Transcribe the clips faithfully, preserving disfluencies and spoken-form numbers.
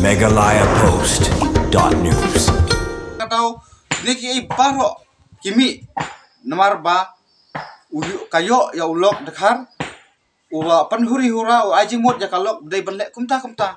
Meghalaya Post dot news. Ka dei, ne ki ei baroh ki mih namar ba u ïoh, ka ïoh ïa u lok dkhar, u la pynhuri hura, u ai jingmut ïa ka lok, dei ban leh kumta kumta.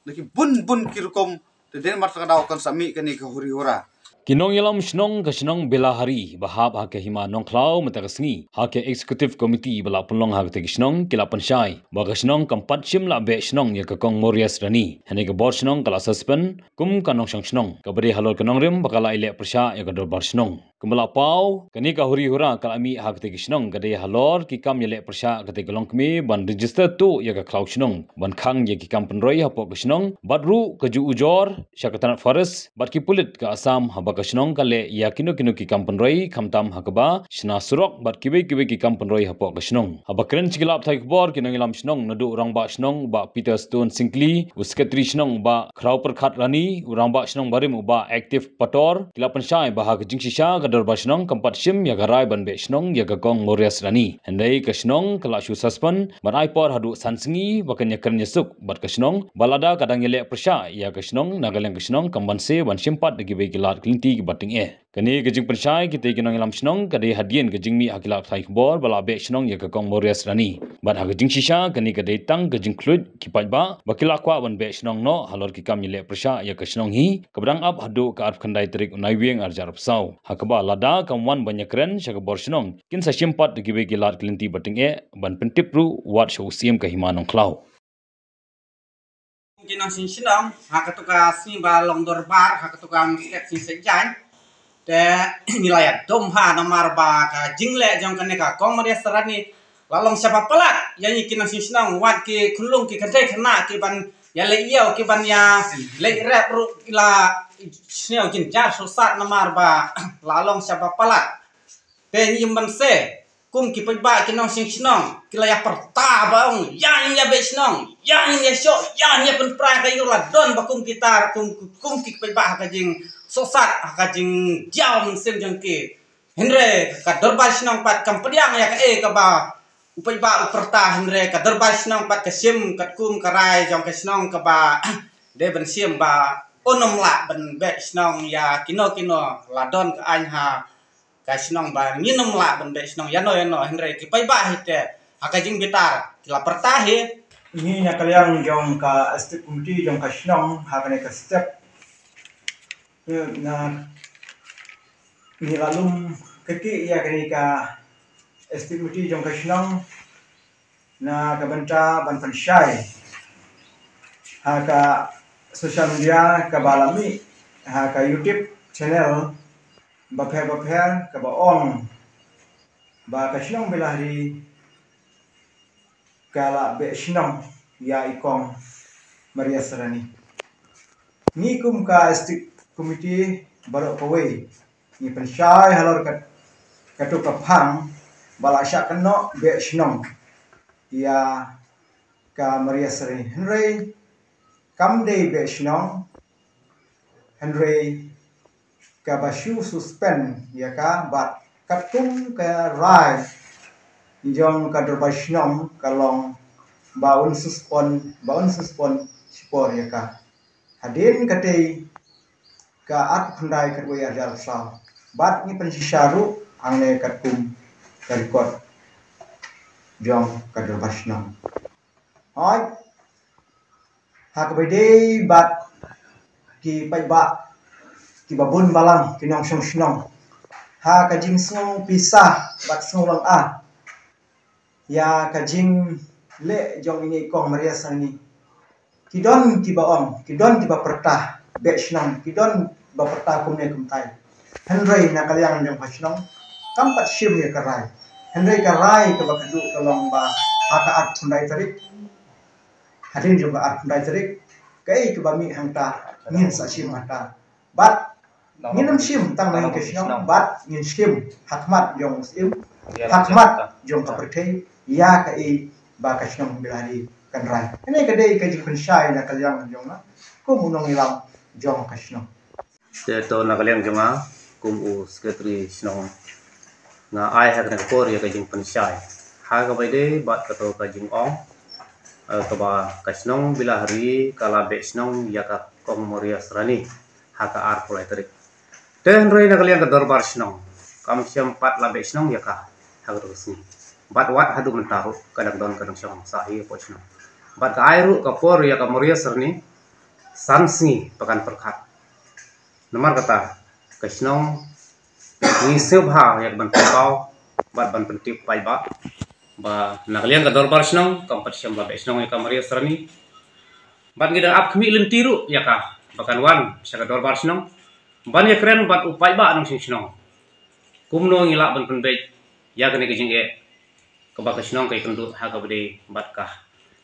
Na ki bun bun ki rukom, te dei namar kata ka daw kan sa mih kane ka huri hura. Ki nongïalam shnong ka shnong Belahari ba hap ha ka hima Nongkhlaw mynta ka sngi, ha ka executive committee ba la pynlong ha katei ka shnong, ki la pynshai ba ka shnong kam pat shym la beh shnong ïa ka Kong Morias Rani. Hynrei ka bor shnong ka la suspend kum ka nongshong shnong, kaba dei halor ka nongrim ba ka la ïaleh pyrshah ïa ka dorbar shnong. Kumba la paw, kane ka huri hura ka la mih ha katei ka shnong ka dei halor ki kam ïaleh pyrshah katei ka longkmie ban register tuh ïa ka khlaw shnong ban khang ïa ki kam pynroi hapoh ka shnong, bad ruh ka ju ujor sha ka tnat forest bad ki pulit ka Assam haba ka shnong ka leh ïa kino kino ki kam pynroi, khamtam ha kaba shna surok bad kiwei kiwei ki kam pynroi hapoh ka shnong. Haba kren sha ki lad pathai khubor, ki nongïalam shnong, naduh u rangbah shnong u Bah Peter Stone Syngkli, u secretary shnong u Bah Khrawpyrkhat Rani, u rangbah shnong barim u Bah Active Pator, ki la pynshai ba ha ka jingshisha ka dorbar shnong kam pat shim ïa ka rai ban beh shnong ïa ka Kong Morias Rani. Hynrei ka shnong ka la shu suspend ban ai por haduh san sngi ba kan ïakren ïasuk bad ka shnong, ba lada ka dang ïaleh pyrshah ïa ka shnong, na ka liang ka shnong kam banse ban shim pat da kiwei ki lad ki lynti kiba tyngeh. Kane ka jingpynshai kitei ki nongïalam shnong ka dei hadien ka jingmih ha ki lad pathai khubor ba la beh shnong ïa ka Kong Morias Rani. Bad ha ka jingshisha kane ka dei tang ka jingkhluit ki paidbah ba ki la kwah ban beh shnong noh halor ki kam ïaleh pyrshah ïa ka shnong hi, kaba dang ap haduh ka arphew khyndai tarik u Naiwieng arhajar arphew saw. Ha kaba lada kam wan ban ïakren sha ka bor shnong, kin sa shim pat da kiwei ki lad ki lynti ba tyngeh ban pyntip ruh wat sha u Syiem ka hima Nongkhlaw. Ki nongshong shnong, ha kato ka sngi ba long dorbar, ha kato ka Meskhet Sngi Saitjaiñ. Te ngi la ïa dom bha namar ba ka jingleh jong kane ka Kong Morias Rani la long shaba palat. Ïa ngi ki nongshong shnong, wat ki khunlung ki kynthei khynnah ki ban ïa leh ïew, ki ban ïa leh rep ruh, ki la sniew jynjar sosat namar ba la long shaba palat. Te ngi ym banse, kum ki paidbah ki nongshong shnong, ki la ïa pyrta ba ong, ïa ngin ïa beh shnong, ïa ngin ïa shoh, ïa ngin ïa pynpra ka ïew, la don ba kum kita, kum, kum ki paidbah ha ka jingsosat, ha ka jingdiaw mynsiem jong ki. Hynrei ka dorbar shnong pat kam pdiang ïa kaei kaba u paidbah u pyrta, hynrei ka dorbar shnong pat ka shim katkum ka rai jong ka shnong kaba dei ban shim ba un ym lah ban beh shnong ïa kino kino, la don ka aiñ ha ka shnong ba ngin ym lah ban beh shnong ïano ïano, hynrei ki paidbah hi te ha ka jingbitar ki la pyrta hi. Ngi na ka liang jong ka executive committee jong ka shnong ha kane ka step, eh, na ngi la lum kyrkieh ïa kane ka executive committee jong ka shnong na ka bynta ban pynshai ha ka social media kaba la mih ha ka YouTube channel bapher bapher kaba ong ba ka shnong Belahari ka la beh shnong ïa i Kong Morias Rani. Ngi kum ka executive committee baroh kawei ngi pynshai halor ka, kato ka phang ba la shah kynnoh beh shnong ïa ka Morias Rani. Hynrei kam dei beh shnong, hynrei kaba shu suspend ïa ka bad katkum ka rai jong ka dorbar shnong ka long ba un suspend, ba un suspend shipor ïa ka. Hadien katei ka arphew khyndai khatwei arhajar arphew saw. Bad ngi pynshisha ruh hangne katkum ka record jong ka dorbar shnong. Hooid, ha kaba ïadei bad ki paidbah kiba bun balang, ki nongshong shnong, ha ka jingsngew pisa bad sngew lynga ïa ka jingleh jong ine i Kong Morias Rani, ki don kiba ong, ki don kiba pyrta beh shnong, ki don ba pyrta kumne kumtai. Hynrei na ka liang jong ka shnong kam pat shim ïa ka rai. Hynrei ka rai kaba khadduh ka long ba ha ka arphew khyndai tarik, hadien jong ka arphew khyndai tarik, kaei kaba mih hangta ngin sa shim hangta. Bad ngin ym shim tang na ka shnong, bad ngin shim ha khmat jong u Syiem, ha khmat jong ka pyrthei, ïa kaei ba ka shnong Belahari kan rai. Kane ka dei ka jingpynshai na ka liang jong nga kum u nongïalam jong ka shnong. Te to na ka liang jong nga kum u secretary shnong, nga ai ha kane ka por ïa ka jingpynshai ha kaba ïadei bad kato ka jingong Eh, kaba ka shnong Bilahari ka la beh shnong ïa ka Kong Maria Sarani ha ka arphew lai tarik. Te hynrei na ka liang ka dorbar shnong kam shym pat la beh shnong ïa ka ha ka tu ka sngi. Bad wat haduh mynta ruh ka dang don ka dang shong sah hi hapoh shnong. Bad ka ai ruh ka por ïa ka Maria Sarani san sngi ba kan pyrkhat. Namar kata ka shnong ngi sngewbha ïa ka ban pynpaw bad ban pyntip paidbah ba na ka liang ka dorbar shnong kam pat shym la beh shnong ïa ka Maria Sarani. Bad ngi dang ap khmih lynti ruh ïa ka ba kan wan sha ka dorbar shnong ban ïakren bad u paidbah nongshong shnong kumno ngi lah ban pynbeit ïa kane ka jingeh kaba ka shnong ka ïakynduh ha kaba dei bad ka.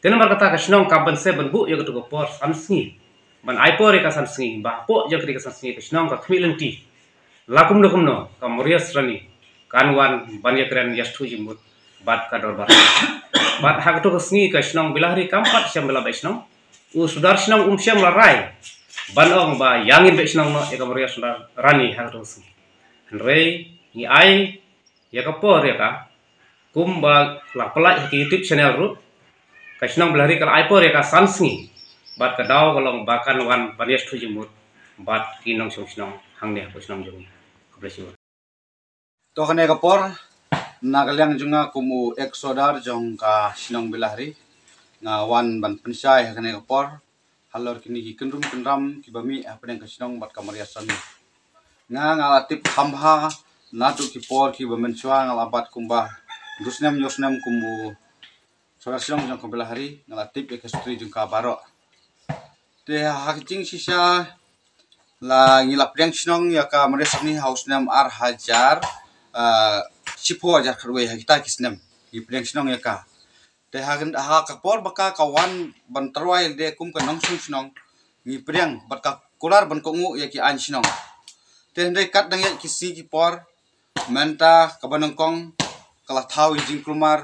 Te namar kata ka shnong ka ban se ban buh ïa katu ka por san sngi ban ai por ïa ka san sngi ba hapoh ïa kane ka san sngi ka shnong ka khmih lynti la kumno kumno ka Maria Sarani kan wan ban ïakren ïasngewthuh jingmut bad ka dorbar. Bad ha katu ka sngi ka shnong Bilahari kam pat shym la beh shnong. U sordar shnong um shym la rai ban ong ba ïa ngin beh shnong noh ïa ka Maria Sarani ha katu ka sngi. Hynrei ngi ai ïa ka por ïa ka kumba la pynlait ha ki YouTube channel ruh. Ka shnong Bilahari ka la ai por ïa ka san sngi bad ka daw ka long ba kan wan ban ïasngewthuh jingmut bad ki nongshong shnong hangne hapoh shnong jong ngi. Khublei shibun. To kane ka por na ka liang jong nga kum u ex sordar jong ka shnong Bilahari nga wan ban pynshai ha kane ka por halor kine ki kyndrum kyndram kiba mih hapdeng ka shnong bad ka Maria Sarani. Nga nga la tip kham bha naduh ki por kiba mynshuwa nga la bat kumba hynriew snem hynñiew snem kum u sordar shnong jong ka Bilahari nga la tip ïa ka history jong ka baroh. Te ha ka jingshisha la ngi la pdiang shnong ïa ka Maria Sarani ha u snem ar hajar, ah, shiphew hajar khatwei ha kita ki snem ngi pdiang shnong ïa ka. Te ha ka por ba ka ka wan ban tyrwa ïa lade kum ka nongshong shnong ngi pdiang bad ka kular ban kohnguh ïa ki aiñ shnong. Te hynrei kat dang ïaid ki sngi ki por mynta kaba nyngkong ka la thaw ïa ka jingkulmar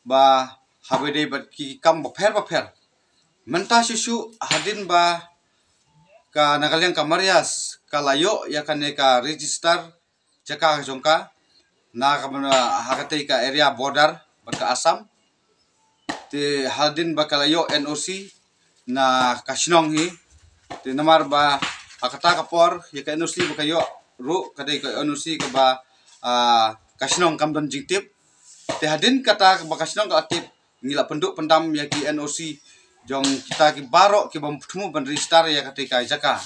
ba haba dei bad ki kam bapher bapher. Mynta shuh shuh hadien ba ka na ka liang ka Marias ka la ïoh ïa kane ka register jaka jong ka na ka, ha katei ka area border bad ka Assam. Te hadien ba ka la ïoh N O C na ka shnong hi. Te namar ba ha kata ka por ïa ka N O C ba ka ïoh ruh ka dei ka N O C kaba, ah, ka shnong kam don jingtip. Te hadien kata ba ka shnong ka la tip ngi la pynduh pyndam ïa ki N O C jong kita ki baroh ki bym thmu ban register ïa katei ka jaka.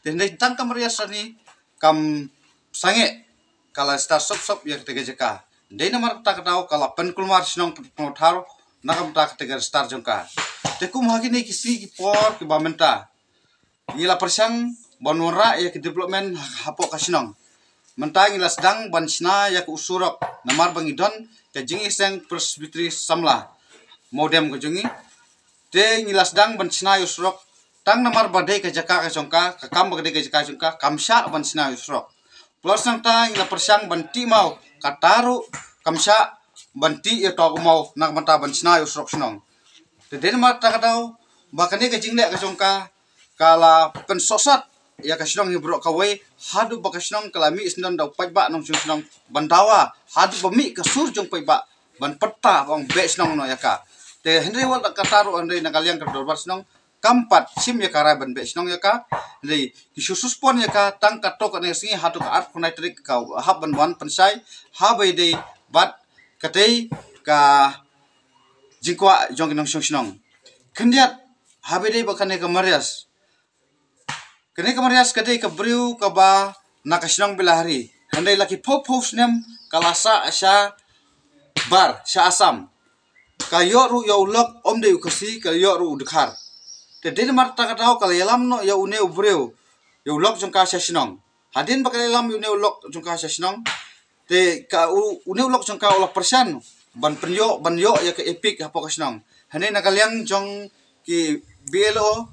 Te hynrei tang ka Marias Sarani kam sangeh ka la register sop sop ïa katei ka jaka. Dei namar kata ka daw ka la pynkulmar shnong pynkulmar thaw na ka bynta katei ka register jong ka. Te kum ha kine ki sngi ki por kiba mynta ngi la pyrshang ban wanrah ïa ki development ha, hapoh ka shnong. Mynta ngi la sdang ban shna ïa ka u surok namar ba ngi don ka jingïaseng Presbytery samla Mawdem ka jong ngi. Te ngi la sdang ban shna ïa u surok tang namar ba dei ka jaka ka jong ka, ka kam ba dei ka jaka jong ka, kam shah ban shna ïa u surok. Plus nangta ngi la pyrshang ban tih maw, kata ruh kam shah ban tih ïa u maw na ka bynta ban shna ïa u surok shnong. Te dei namar kata ka daw ba kane ka jingleh ka jong ka ka la pynsohsat ïa ka shnong hi baroh kawei haduh ba ka shnong ka la mih syndon da u paidbah nongshong shnong ban dawa haduh ba mih ka sur jong u paidbah ban pyrta ba ong beh shnong noh ïa ka. Te hynrei wat la kata ruh hynrei na ka liang ka dorbar shnong kam pat shim ïa ka rai ban beh shnong ïa ka. Hynrei ki shu suspend ïa ka tang katto katne sngi haduh ka arphew khyndai tarik ka hap ban wan pynshai haba ïadei bad katei ka jingkwah jong ki nongshong shnong. Khyndiat haba ïadei bad kane ka Marias. Kane ka Marias ka dei ka briew kaba na ka shnong Bilahari. Hynrei la ki phew phew snem ka la sah sha bar sha Assam. Ka ïoh ruh ïa u lok, ym dei u Khasi, ka ïoh ruh u Dkhar. Te dei namar kata ka daw ka la ïalam noh ïa une u briew, ïa u lok jong ka sha shnong. Hadien ba ka la ïalam ïa une u lok jong ka sha shnong, te ka u, une u lok jong ka u la pyrshang ban pynïoh, ban ïoh ïa ka EPIC hapoh ka shnong. Hynrei na ka liang jong ki BLO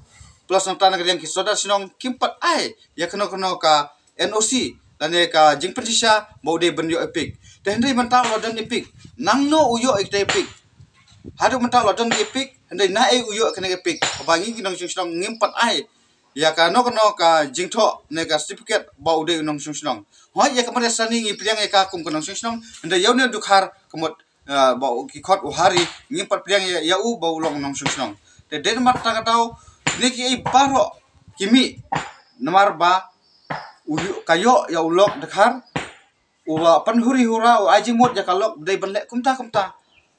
plus nangta na ka liang ki sordar shnong kim pat ai ïa kano kano ka NOC lane ka jingpynshisha ba u dei ban ïoh EPIC. Te hynrei mynta u la don EPIC. Nangno u ïoh ïa ka EPIC? Haduh mynta u la don EPIC, hynrei naei u ïoh ïa kane ka EPIC? Haba ngi ki nongshong shnong ngim pat ai ïa kano kano ka jingthoh ne ka certificate ba u dei u nongshong shnong. Hooid, ïa ka Marias Sarani ngi pdiang ïa ka kum ka nongshong shnong, hynrei ïa une u Dkhar ka mut ah, ba u ki khot u Hari, ngim pat pdiang ïa, ïa u ba u long u nongshong shnong. Te dei namar kata ka daw, kine kiei baroh ki mih namar ba u ïoh, ka ïoh ïa u lok dkhar, u la pynhuri hura, u ai jingmut ïa ka lok, dei ban leh kumta kumta.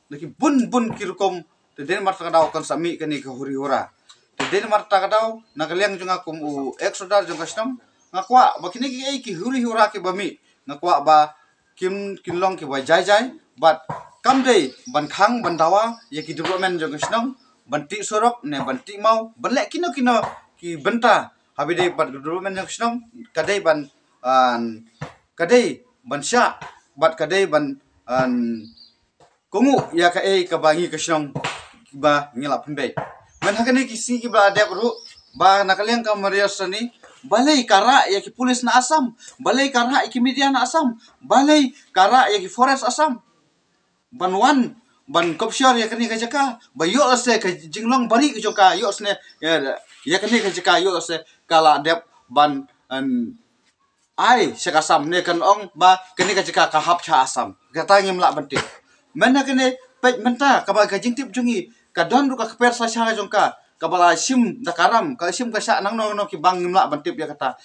Na ki bun bun ki rukom, te dei namar kata ka daw kan sa mih kane ka huri hura. Te dei namar kata ka daw, na ka liang jong nga kum u ex sordar jong ka shnong, nga kwah ba kine kiei ki huri hura kiba mih, nga kwah ba kin, kin long kiba jai jai, bad kam dei ban khang ban dawa ïa ki development jong ka shnong, ban tih surok ne ban tih maw, ban leh kino kino ki bynta ha ba dei bad ka development jong ka shnong, ka dei ban, ah, ka dei ban shah, bad ka dei ban, ah, kohnguh ïa kaei kaba ngi ka shnong ba ngi la pynbeit. Mynta ha kine ki sngi kiba la dep ruh, ba na ka liang ka Mariasrani, balei ka rah ïa ki police na Assam, balei ka rah ïa ki media na Assam, balei ka rah ïa ki forest Assam ban wan ban kop shor ïa kane ka jaka, ba ïoh lehse ka jinglong bari ka jong ka, ïoh lehse, ïa, ïa kane ka jaka, ïoh lehse ka la dep ban, em, ai sha ka Assam, ne kan ong ba kane ka jaka ka hap sha Assam. Kata ngim lah ban tip. Mynta kane, peit mynta kaba ka jingtip jong ngi, ka don ruh ka kper sasha jong ka, kaba la shim da ka ram, ka shim ka shah nangno nangno kiba ngim lah ban tip ïa kata.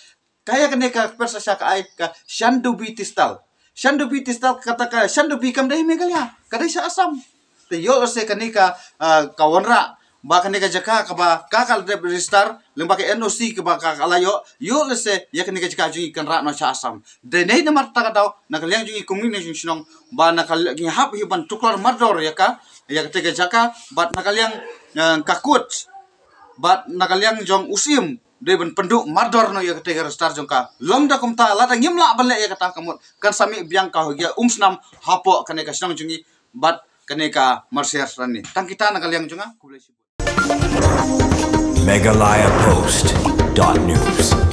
Ka ïa kane ka kper sasha ka ai ka Shandubi Tistal. Shandubi Tistal, kata ka Shandubi kam dei Meghalaya, ka dei sha Assam. Te ïoh lehse kane ka, ah, ka wanrah ba kane ka jaka kaba ka, ka la dep register lyngba ka N O C kaba ka, ka la ïoh, ïoh lehse ïa kane ka jaka jong ngi kan rah noh sha Assam. Dei namar kata ka daw, na ka liang jong ngi kum ngi nongshong shnong, ba na ka liang ngi hap hi ban tuklar mardor ïa ka, ïa kata ka jaka, bad na ka liang, eh, ka court, bad na ka liang jong u Syiem, dei ban pynduh mardor noh ïa kata ka register jong ka. Long da kumta, lada ngim lah ban leh ïa kata, ka mut kan sa mih biang ka hok ïa umsnam hapoh kane ka shnong jong ngi bad kane ka Mariasrani. Tang kita na ka liang jong nga, khublei shibun. Meghalaya Post dot news.